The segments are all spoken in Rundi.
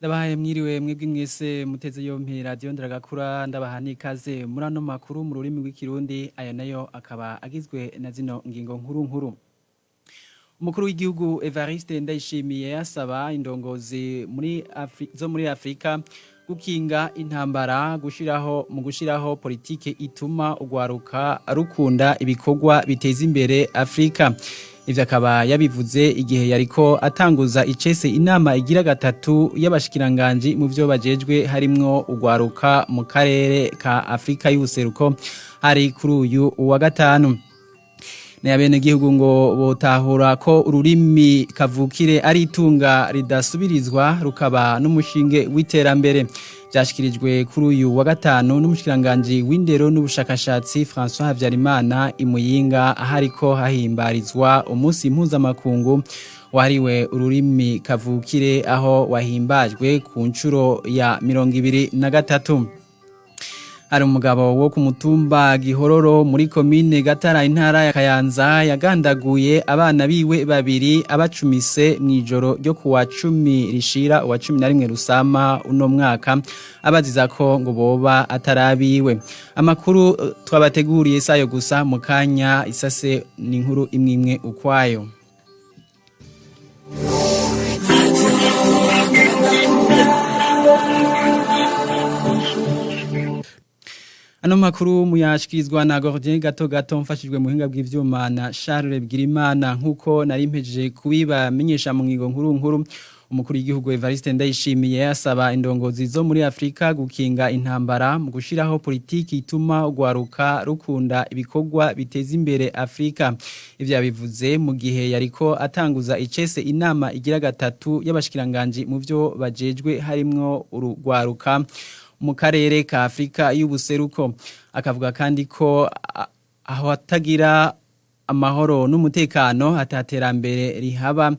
Ndabahaye mwiriwe mwebwe mwese muteze yompi radio Nderagakura, ndabaha n'ikaze muri ano makuru mu rurimi rw'ikirundi. Aya nayo akaba agizwe na zino ngingo nkuru nkuru. Umukuru w'igihugu Evariste Ndayishimiye asaba indongozi muri zo muri Afrika gukinga intambara gushiraho mu gushiraho politike ituma ugwaruka rukunda ibikorwa biteza imbere Afrika. Ivyo akaba yabivuze igihe yariko atanguza icese inama igira gatatu y'abashikiranganji mu vyo bajejwe harimwo ugwaruka mu karere ka Afrika y'ubuseruko, hari kuri uyu wa gatanu. Bene gihugu ngo botahura ko ururimi kavukire ari itunga ridasubirizwa, rukaba n'umushinge w'iterambere. Byashikirijwe kuri uyu wa gatanu n'umushikiranganji w'indero n'ubushakashatsi François Habyarimana imuyinga, ahariko hahimbarizwa umunsi mpuzamakungu wahariwe ururimi kavukire, aho wahimbajwe ku nshuro ya 23. Hari umugabo wo ku mutumba Gihororo muri komine Gatara, intara ya Kayanza, yagandaguye abana biwe babiri abacumise mw'ijoro ryo kuwa 10 rishira uwa 11 Rusama uno mwaka, abaziza ko ngo boba atarabiwe. Amakuru twabateguriye sayo gusa, mu kanya isase ni inkuru imwe imwe ukwayo. Ano makuru muyashikirizwa na Gordien Gato Gato, mfashijwe mu buhinga bw'ivyuma na Charles Bwirimana. Nkuko nari mpejeje kubibamenyesha mu ngingo nkuru nkuru, umukuru w'igihugu Evariste Ndayishimiye asaba indongozi zo muri Afrika gukinga intambara mu gushiraho politiki ituma ugwaruka rukunda ibikorwa biteza imbere Afrika. Ivyo yabivuze mu gihe yariko atanguza icese inama igira gatatu y'abashikiranganji mu vyo bajejwe harimwo urugwaruka mu karere ka Afrika y'ubuseruko. Akavuga kandi ko aho hatagira amahoro n'umutekano ataterambere rihaba,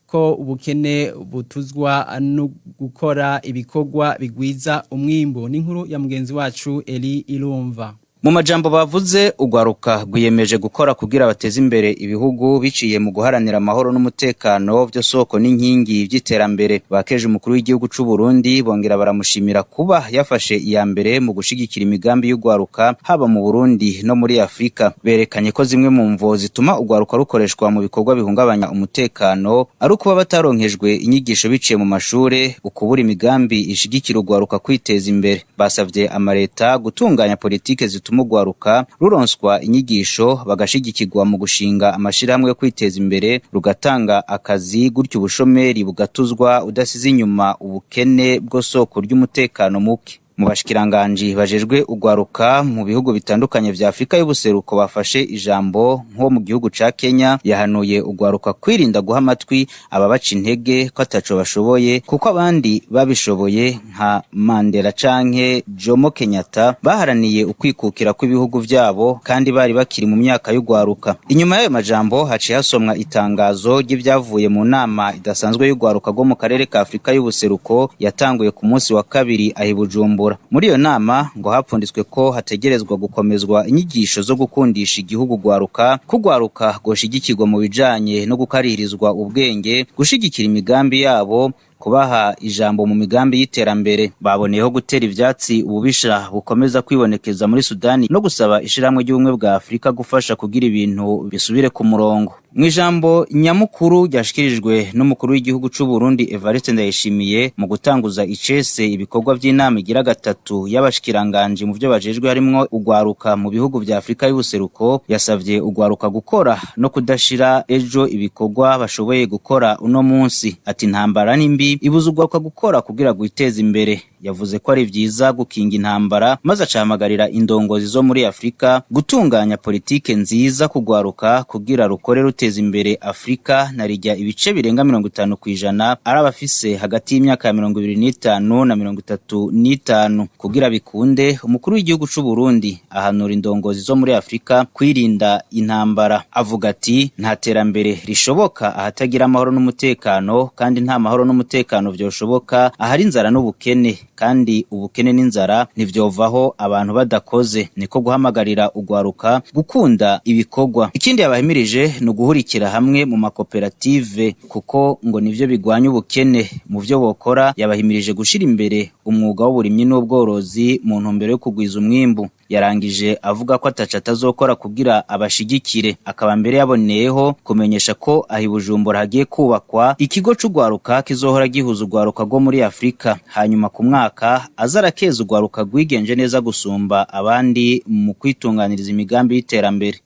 ko ubukene butuzwa no gukora ibikorwa bigwiza umwimbo. N'inkuru ya mugenzi wacu Eli Irumva. Mu majambo bavuze, ugwaruka rwiyemeje gukora kugira bateze imbere ibihugu biciye mu guharanira amahoro n'umutekano, vyo soko n'inkingi vy'iterambere. Bakeje umukuru w'igihugu c'u Burundi, bongera baramushimira kuba yafashe iya mbere mu gushigikira imigambi y'ugwaruka haba mu Burundi no muri Afrika. Berekanye ko zimwe mu mvo zituma ugwaruka rukoreshwa mu bikorwa bihungabanya umutekano ari ukuba bataronkejwe inyigisho biciye mu mashure, ukubura imigambi ishigikira ugwaruka kwiteza imbere. Basavye amareta gutunganya politike zituma ugwaruka ruronswa inyigisho, bagashigikirwa mu gushinga amashirahamwe yo kwiteza imbere, rugatanga akazi, gutyo ubushomeri bugatuzwa udasize inyuma ubukene bwo soko ry'umutekano muke. Mu bashikiranganji bajejwe ugwaruka mu bihugu bitandukanye vya Afrika y'ubuseruko bafashe ijambo, nko mu gihugu ca Kenya, yahanuye ugwaruka kwirinda guha amatwi ababaca intege ko ataco bashoboye, kuko abandi babishoboye nka Mandela canke Jomo Kenyatta baharaniye ukwikukira kw'ibihugu vyabo kandi bari bakiri mu myaka y'ugwaruka. Inyuma y'ayo majambo haciye hasomwa itangazo ry'ivyavuye mu nama idasanzwe y'ugwaruka rwo mu karere ka Afrika y'ubuseruko yatanguye ku munsi wa kabiri ahi Bujumbura. Muri iyo nama ngo hapfunditswe ko hategerezwa gukomezwa inyigisho zo gukundisha igihugu gwaruka, kugwaruka goshigikirwa mu bijanye no gukarihirizwa ubwenge, gushigikira imigambi yabo, kubaha ijambo mu migambi y'iterambere. Baboneyeho gutera ivyatsi ububisha bukomeza kwibonekeza muri Sudani no gusaba ishirahamwe ry'ubumwe bwa Afrika gufasha kugira ibintu bisubire ku murongo. Mu ijambo nyamukuru ryashikirijwe n'umukuru w'igihugu c'u Burundi Evariste Ndayishimiye mu gutanguza icese ibikorwa vy'inama igira gatatu y'abashikiranganji mu vyo bajejwe harimwo ugwaruka mu bihugu vya Afrika y'ubuseruko, yasavye ugwaruka gukora no kudashira ejo ibikorwa bashoboye gukora uno munsi. Ati intambara ni mbi, ibuza ugwaruka gukora kugira gwiteze imbere. Yavuze ko ari vyiza gukinga intambara, maze acahamagarira indongozi zo muri Afrika gutunganya politike nziza kugwaruka kugira rukore ruteza imbere Afrika, na rijya ibice birenga 50% ari abafise hagati y'imyaka ya 25 na 35. Kugira bikunde, umukuru w'igihugu c'u Burundi ahanura indongozi zo muri Afrika kwirinda intambara. Avuga ati nta terambere rishoboka ahatagira amahoro n'umutekano, kandi nta mahoro n'umutekano vyoshoboka ahari inzara n'ubukene. Kandi ubukene n'inzara ntivyovaho abantu badakoze, niko guhamagarira ugwaruka gukunda ibikorwa. Ikindi yabahimirije ni uguhurikira hamwe mu makoperative, kuko ngo nivyo bigwanya ubukene. Mu vyo bokora, yabahimirije gushira imbere umwuga w'uburimyi n'ubworozi mu ntumbero yo kugwiza umwimbu. Yarangije avuga ko ataco atazokora kugira abashigikire, akaba mbere yaboneyeho kumenyesha ko aho i Bujumbura hagiye kubakwa ikigo c'ugwaruka kizohora gihuza ugwaruka rwo muri Afrika, hanyuma ku mwaka aza arakeza ugwaruka rwigenje neza gusumba abandi mu kwitunganiriza imigambi y'iterambere.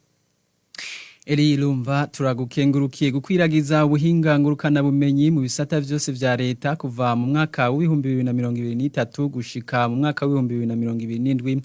Eri Lumva, turagukengurukiye. Gukwiragiza ubuhinga ngurukana bumenyi mu bisata vyose vya leta kuva mu mwaka w'2023 gushika mu mwaka w'2027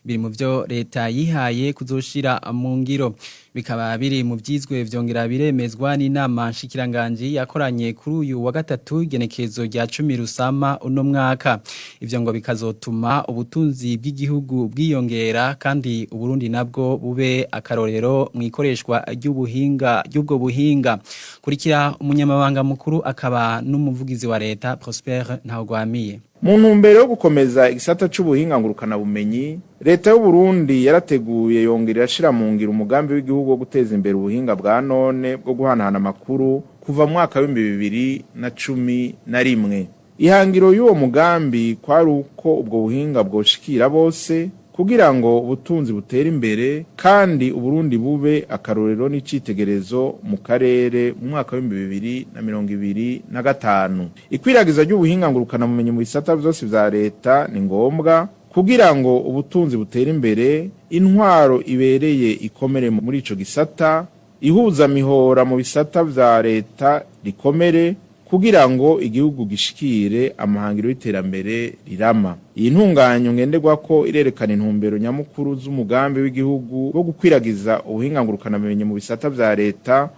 biri mu vyo leta yihaye kuzoshira mu ngiro, bikaba biri mu vyizwe vyongera biremezwa n'inama nshikiranganji yakoranye kuri uyu wa gatatu, igenekezo rya 10 Rusama uno mwaka. Ivyo ngo bikazotuma ubutunzi bw'igihugu bwiyongera, kandi Uburundi nabwo bube akarorero mu ikoreshwa ry'ubuhinga, ry'ubwo buhinga. Kurikira umunyamabanga mukuru akaba n'umuvugizi wa leta, Prosper Ntawugwamiye. Mu ntumbero yo gukomeza igisata c'ubuhinga ngurukana bumenyi, leta y'u Burundi yarateguye yongera irashira mu ngiro umugambi w'igihugu wo guteza imbere ubuhinga bwa none bwo guhanahana amakuru kuva mu mwaka w'2011. Ihangiro y'uwo mugambi kwari uko ubwo buhinga bwoshikira bose kugira ngo ubutunzi butere imbere, kandi Uburundi bube akarorero n'icitegerezo mu karere mu mwaka w'2025. Ikwiragiza ry'ubuhinga ngurukanabumenyi mu bisata vyose vya leta ni ngombwa kugira ngo ubutunzi butere imbere, intwaro ibereye ikomere muri ico gisata, ihuzamihora mu bisata vya leta rikomere, kugira ngo igihugu gishikire amahangiro y'iterambere rirama. Iyi ntunganyo ngenderwako irerekana intumbero nyamukuru z'umugambi w'igihugu wo gukwiragiza ubuhinga ngurukanabumenyi mu bisata vya leta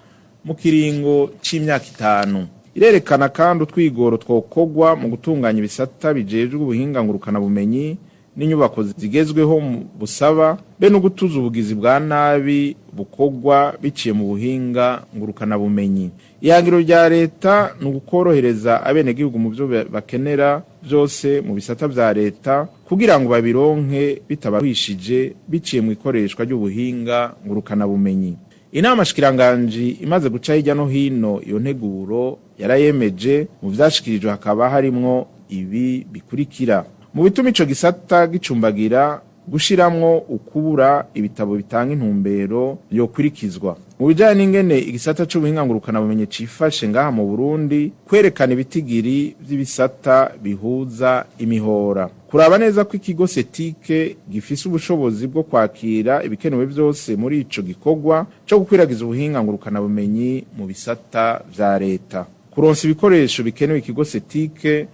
mu kiringo c'imyaka 5. Irerekana kandi utwigoro twokogwa mu gutunganya ibisata bijejwe ubuhinga ngurukanabumenyi n'inyubako zigezweho busaba, be no gutuza ubugizi bwa nabi bukogwa biciye mu buhinga ngurukanabumenyi. Ihangiro rya leta ni ugukorohereza abenegihugu mu byo bakenera byose mu bisata vya leta kugira ngo babironke bitabahwishije biciye mu ikoreshwa ry'ubuhinga ngurukanabumenyi. Inama shikiranganji imaze guca hirya no hino iyo nteguro, yarayemeje. Mu vyashikirijwe hakaba harimwo ibi bikurikira: mu bituma ico gisata gicumbagira, gushiramwo ukubura ibitabo bitanga intumbero yokurikizwa. Mu bijanye n'ingene igisata c'ubuhinga ngurukanabumenyi cifashe ngaha mu Burundi, kwerekana ibitigiri vy'ibisata bihuza imihora, kuraba neza ko ikigo CETIC gifise ubushobozi bwo kwakira ibikenewe vyose muri ico gikorwa co gukwiragiza ubuhinga ngurukanabumenyi mu bisata vya leta, kuronsa ibikoresho bikenewe ikigo CETIC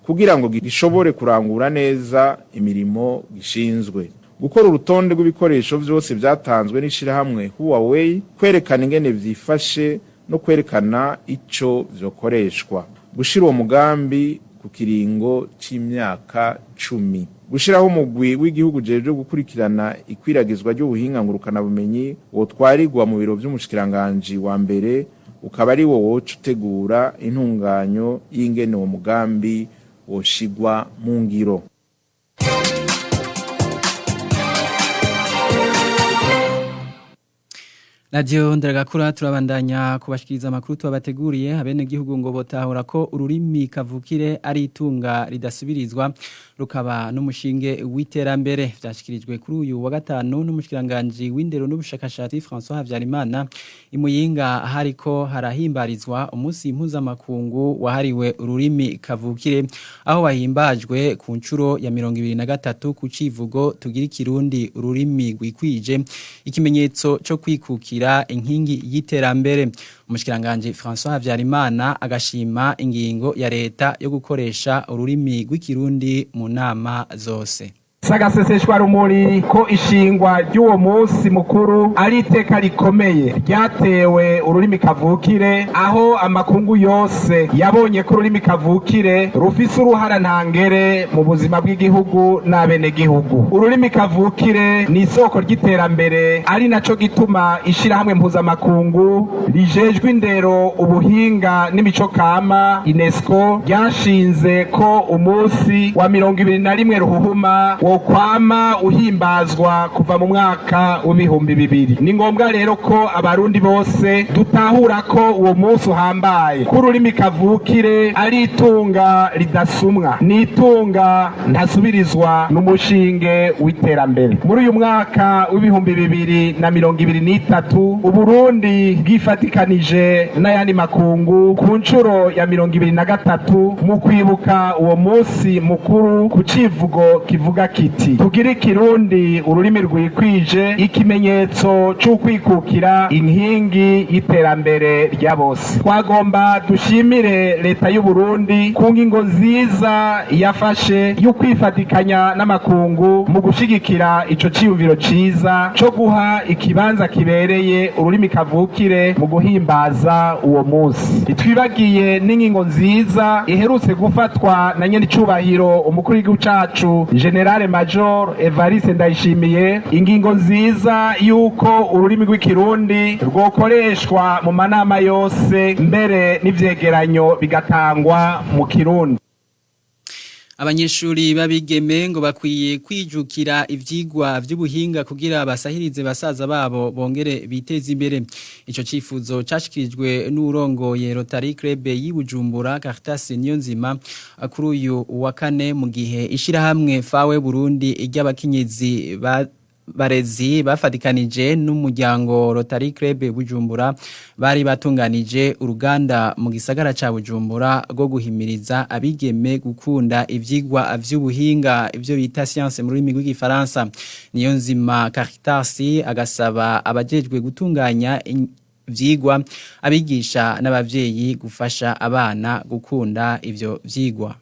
kugira ngo gishobore kurangura neza imirimo gishinzwe, gukora urutonde rw'ibikoresho vyose vyatanzwe n'ishirahamwe Huawei, kwerekana ingene vyifashe no kwerekana ico vyokoreshwa, gushira uwo mugambi ku kiringo c'imyaka 10, gushiraho umugwi w'igihugu ujejwe gukurikirana ikwiragizwa ry'ubuhinga ngurukanabumenyi wotwarirwa mu biro vy'umushikiranganji wa mbere, ukaba ari wo woca utegura intunganyo y'ingene uwo mugambi woshigwa mu ngiro. Radio Nderagakura, turabandanya kubashikiriza amakuru tubabateguriye. Abene gihugu ngo botahura ko ururimi kavukire ari itunga ridasubirizwa, rukaba n'umushinge w'iterambere. Vyashikirijwe kuri uyu wa gatanu n'umushikiranganje w'indero n'ubushakashatsi, François Habyarimana, imuyinga, hariko harahimbarizwa umunsi mpuzamakungu wahariwe ururimi kavukire, aho wahimbajwe ku nshuro ya 23 ku civugo "Tugira ikirundi ururimi rwikwije, ikimenyetso cyo kwikukira, inkingi y'iterambere". Umushikiranganje François Habyarimana agashima ingingo ya leta yo gukoresha ururimi rw'ikirundi mu nama zose. Sagaseseshwa rumuri ko ishingwa ry'uwo munsi mukuru ari iteka rikomeye ryatewe ururimi kavukire, aho amakungu yose yabonye ko ururimi kavukire rufise uruhara ntangere mu buzima bw'igihugu n'abenegihugu. Ururimi kavukire ni isoko ry'iterambere, ari naco gituma ishirahamwe mpuzamakungu rijejwe indero, ubuhinga n'imico kama UNESCO ryashinze ko umunsi wa 21 Ruhuhuma wo kwama uhimbazwa kuva mu mwaka w'2000. Ni ngombwa rero ko Abarundi bose dutahura ko uwo munsi uhambaye, ko ururimi kavukire ari itunga ridasumwa, ni itunga ntasubirizwa n'umushinge w'iterambere. Muri uyu mwaka w'2023, Uburundi bwifatikanije n'ayandi makungu ku nshuro ya 23 mu kwibuka uwo munsi mukuru ku civugo kivuga kiti: "Tugire Ikirundi ururimi rwikwije, ikimenyetso c'ukwikukira, inkingi y'iterambere rya bose." Twagomba dushimire leta y'u Burundi ku ngingo nziza yafashe yo kwifatikanya n'amakungu mu gushigikira ico ciyumviro ciza co guha ikibanza kibereye ururimi kavukire mu guhimbaza uwo munsi. Ntitwibagiye n'ingingo nziza iherutse gufatwa na nyenicubahiro umukuru w'igihugu cacu, Général Major Evariste Ndayishimiye, ingingo nziza y'uko ururimi rw'Ikirundi rwokoreshwa mu manama yose, mbere n'ivyegeranyo bigatangwa mu Kirundi. Abanyeshuri babigeme ngo bakwiye kwijukira ivyigwa vy'ubuhinga kugira basahirize basaza babo bongere biteze imbere. Ico cifuzo cashikirijwe n'urongoye Rotary Club y'Ibujumbura, Caritas Niyonzima, kuri uyu wa kane, mu gihe ishirahamwe Fawe Burundi ry'abakenyezi ba barezi bafatikanije n'umuryango Rotary Club Bujumbura bari batunganije uruganda mu gisagara ca Bujumbura rwo guhimiriza abigeme gukunda ivyigwa vy'ubuhinga, ivyo bita science mu rurimi rw'Igifaransa. Niyonzima Caritas agasaba abajejwe gutunganya ivyigwa, abigisha n'abavyeyi gufasha abana gukunda ivyo vyigwa.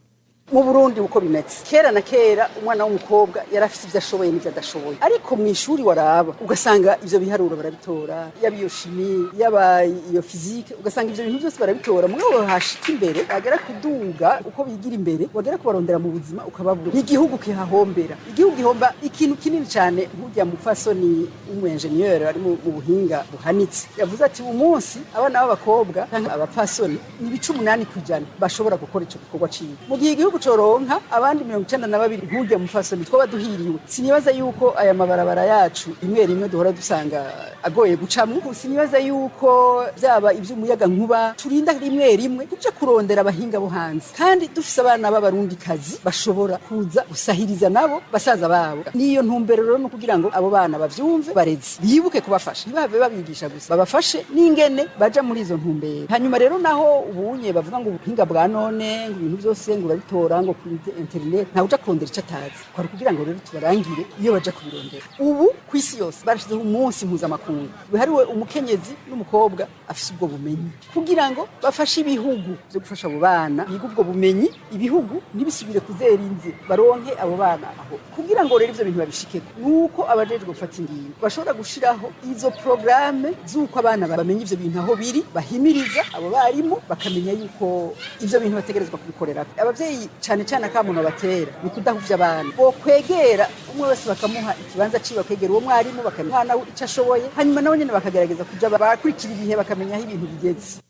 Mu Burundi uko bimeze kera na kera, umwana w'umukobwa yari afite ibyo ashoboye n'ibyo adashoboye, ariko mu ishuri waraba ugasanga ivyo biharuro barabitora, yaba iyo chimie, yaba iyo physique, ugasanga ivyo bintu byose barabitora. Mugabo hashika imbere, bagera kuduga uko bigira imbere, wagera kubarondera mu buzima ukababura. Igihugu kihahombera, igihugu gihomba ikintu kinini cyane. Nk'urya mupfasoni w'umu ingénieur ari mu buhinga buhanitse yavuze ati: "Umunsi abana b'abakobwa canke abapfasoni ni 8% bashobora gukora ico gikorwa ciwe, mu gihe igihugu coronka abandi 92 nk'urya mupfasoni, twaba duhiriwe." Sinibaza yuko aya mabarabara yacu rimwe rimwe duhora dusanga agoye gucamwo, sinibaza yuko byaba ivy'umuyaga nkuba turinda rimwe rimwe kuja kurondera abahinga bo hanze, kandi dufise abana b'Abarundi kazi bashobora kuza gusahiriza nabo basaza babo. Niyo ntumbero rero, no kugira ngo abo bana bavyumve, barezi bibuke kubafasha, ntibave babigisha gusa, babafashe n'ingene baja muri izo ntumbero. Hanyuma rero naho ubunye bavuga ngo ubuhinga bwa none, ngo ibintu byose ngo urabitora ngo kuri internet, ntawe uja kurondera ico atazi. Kwari kugira ngo rero tubarangire iyo baja kubirondera. Ubu ku isi yose barashizeho umunsi mpuzamakungu wihariwe umukenyezi n'umukobwa afise ubwo bumenyi, kugira ngo bafashe ibihugu byo gufasha abo bana biga ubwo bumenyi, ibihugu ntibisubire kuzera inzi, baronke abo bana aho. Kugira ngo rero ivyo bintu babishikeko, nuko abajejwe gufata ingingo bashobora gushiraho izo programme z'uko abana bamenya ivyo bintu aho biri, bahimiriza abo barimu bakamenya yuko ivyo bintu bategerezwa kubikorera. Abavyeyi cane cane, akamuno batera ni kudahuvya abana, bo kwegera umwe wese bakamuha ikibanza ciwe, bakegera uwo mwarimu bakamenya umwana ico ashoboye, hanyuma nabo nyene bakagerageza kuja bakurikira ibihe, bakamenya aho ibintu bigeze.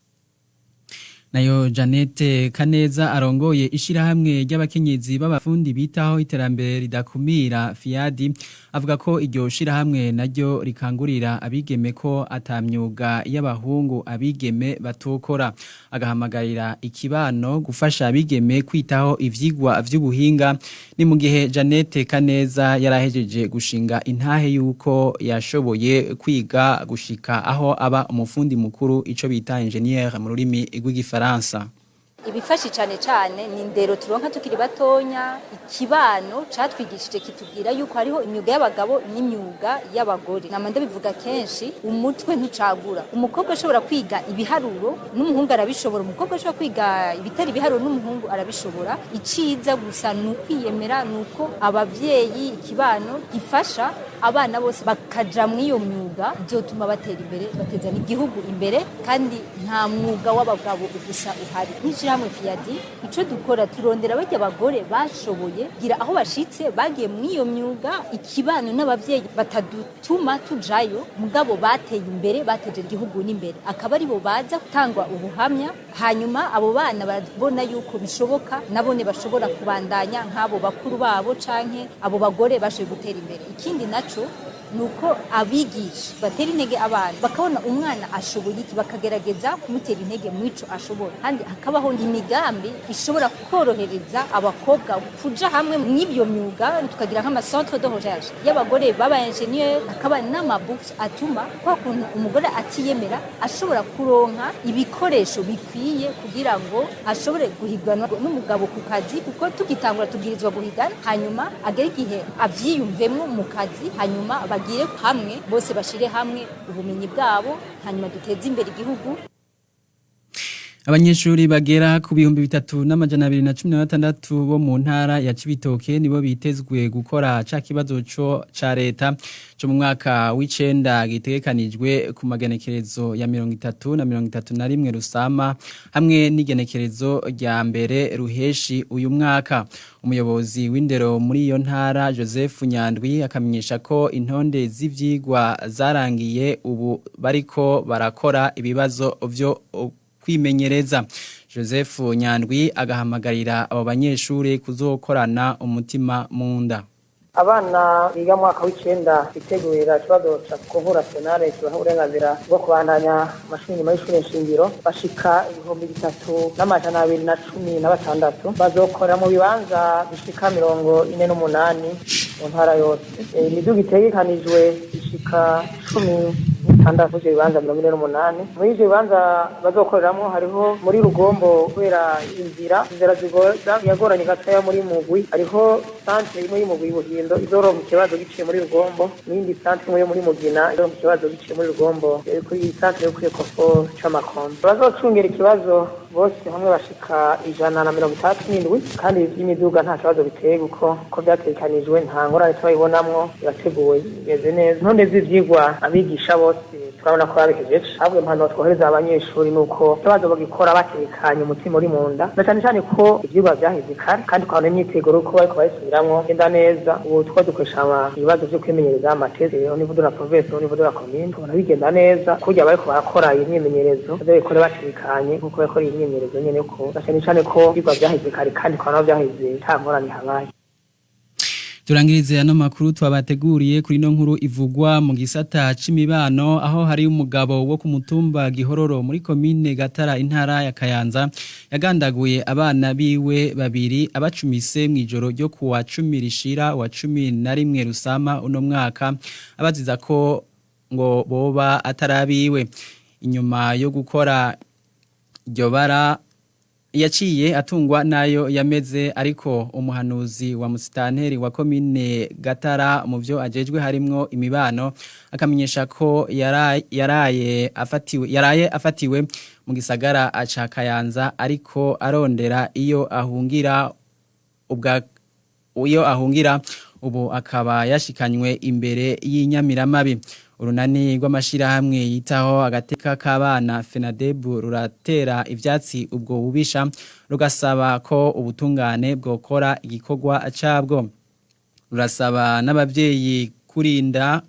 Nayo Janete Kaneza arongoye ishirahamwe ry'abakenyezi b'abafundi bitaho iterambere ridakumira, FIADI, avuga ko iryo shirahamwe naryo rikangurira abigeme ko atamyuga y'abahungu abigeme batokora, agahamagarira ikibano gufasha abigeme kwitaho ivyigwa vy'ubuhinga. Ni mu gihe Janete Kaneza yarahejeje gushinga intahe yuko yashoboye kwiga gushika aho aba umufundi mukuru, ico bita ingénieur mu rurimi rw'Igifaransa. Ibifashe cyane cyane ni indero turonka tukiri batonya, ikibano catwigishije kitubwira yuko hariho imyuga y'abagabo n'imyuga y'abagore. Nama ndabivuga kenshi, umutwe ntucagura. Umukobwa ashobora kwiga ibiharuro n'umuhungu arabishobora, umukobwa ashobora kwiga ibitari ibiharuro n'umuhungu arabishobora. Iciza gusa ni ukwiyemera, ni uko abavyeyi, ikibano gifasha abana bose bakaja muri iyo myuga, bizotuma batera imbere, bateza n'igihugu imbere. Kandi nta mwuga w'abagabo gusa uhari. Nk'ishirahamwe FIADI, ico dukora, turondera barya abagore bashoboye gira aho bashitse, bagiye muri iyo myuga, ikibano n'abavyeyi batadutuma tujayo, mugabo bateye imbere, bateje igihugu n'imbere, akaba aribo baza gutangwa ubuhamya. Hanyuma abo bana barabona yuko bishoboka, nabone bashobora kubandanya nk'abo bakuru babo canke abo bagore bashoboye gutera imbere. Ikindi naco nuko abigisha batera intege abana, bakabona umwana ashoboye iki, bakagerageza kumutera intege mw'ico ashobora. Kandi hakabaho imigambi ishobora korohereza abakobwa kuja hamwe mw'ibyo myuga, tukagira nk'ama centre de recherche y'abagore baba ingénieur, hakaba n'ama bourse atuma kwa kuntu umugore atiyemera ashobora kuronka ibikoresho bikwiye kugira ngo ashobore guhiganwa n'umugabo ku kazi, kuko tugitangura tubwirizwa guhigana, hanyuma agere igihe avyiyumvemwo mu kazi, hanyuma bagire hamwe bose, bashire hamwe ubumenyi bwabo, hanyuma duteze imbere igihugu. Abanyeshuri bagera ku 3216 bo mu ntara ya Cibitoke nibo bitezwe gukora ca kibazo co ca leta co mu mwaka w'icenda gitegekanijwe ku magenekerezo ya 30 na 31 Rusama hamwe n'igenekerezo rya 1 Ruheshi uyu mwaka. Umuyobozi w'indero muri iyo ntara, Joseph Nyandwi, akamenyesha ko intonde z'ivyigwa zarangiye, ubu bariko barakora ibibazo vyo kwimenyereza. Joseph Nyandwi agahamagarira abo banyeshuri kuzokorana umutima mu nda. Abana biga mu mwaka w'icenda bitegurira ikibazo ca concours national kibaha uburenganzira bwo kubandanya amashuri nyuma y'ishure nshingiro bashika 3216. Bazokorera mu bibanza bishika 48 mu ntara yose. Imiduga itegekanijwe ishika 16 muri ivyo bibanza 48. Muri ivyo bibanza bazokoreramwo hariho muri Rugombo, kubera inzira zigoza yagoranye gatoya muri Mugwi, hariho centre imwe y'Umugwi Buhindo izoronka ikibazo giciye muri Rugombo, n'iyindi centre imwe yo muri Mugina izoronka ikibazo giciye muri Rugombo, kuri centre yo kuri Ecofo c'Amakombe. Bazocungera ikibazo bose hamwe bashika 167. Kandi ivy'imiduga nta kibazo biteye, kuko ko vyategekanijwe nta ngorane turabibonamwo, birateguwe, bimeze neza. Intonde z'ivyigwa abigisha bose turabona ko babihejeje. Ahubwo impanuro twohereza abanyeshuri nuko ikibazo bagikora batekanye, umutima uri mu nda, na cane cane ko ivyigwa vyaheze kare, kandi tukabona imyiteguro uko bariko bayisubiramwo genda neza. Ubu two dukoresha ibibazo vyo kwimenyereza, ama tests au niveau de la province, au niveau de la commune, tubona bigenda neza. Kurya bariko barakora iyi myimenyerezo, bazobikore batekanye nkuko bakora iyi myimenyerezo nyene, ko na cane cane ko ivyigwa vyaheze kare, kandi tukabona vyaheze nta ngorane habaye. Turangirize ano makuru twabateguriye kuri no nkuru ivugwa mu gisata c'imibano, aho hari umugabo wo ku mutumba Gihororo muri komine Gatara, intara ya Kayanza, yagandaguye abana biwe babiri abacumise mw'ijoro ryo kuwa 10 rishira wa 11 Rusama uno mwaka, abaziza ko ngo boba atarabiwe. Inyuma yo gukora iryo bara yaciye atungwa nayo yameze. Ariko umuhanuzi wa musitanteri wa komine Gatara mu byo ajejwe harimwo imibano akamenyesha ko yaraye afatiwe mu gisagara ca Kayanza, ariko arondera iyo ahungira ubwa iyo ahungira, ubu akaba yashikanywe imbere y'inyamiramabi. Urunani rw'amashirahamwe yitaho agateka k'abana, FENADEB, ruratera ivyatsi ubwo bubisha, rugasaba ko ubutungane bwokora igikorwa cabwo. Rurasaba n'abavyeyi kwirinda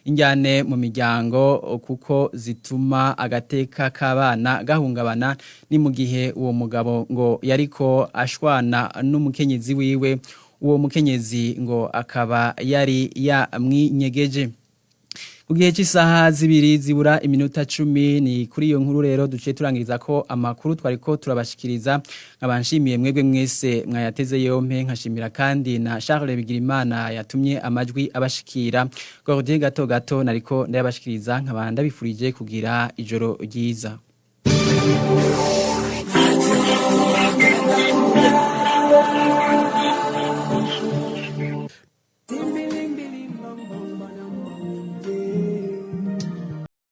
injyane mu miryango, kuko zituma agateka k'abana gahungabana. Ni mu gihe uwo mugabo ngo yariko ashwana n'umukenyezi wiwe, uwo mukenyezi ngo akaba yari yamwinyegeje. Ku gihe cy'isaha 1:50, ni kuri iyo nkuru rero duciye turangiriza ko amakuru twariko turabashikiriza. Nkaba nshimiye mwebwe mwese mwayateze yompe, nkashimira kandi na Charles Bigirimana yatumye amajwi abashikira. Gordien Gato Gato nariko ndayabashikiriza, nkaba ndabifurije kugira ijoro ryiza.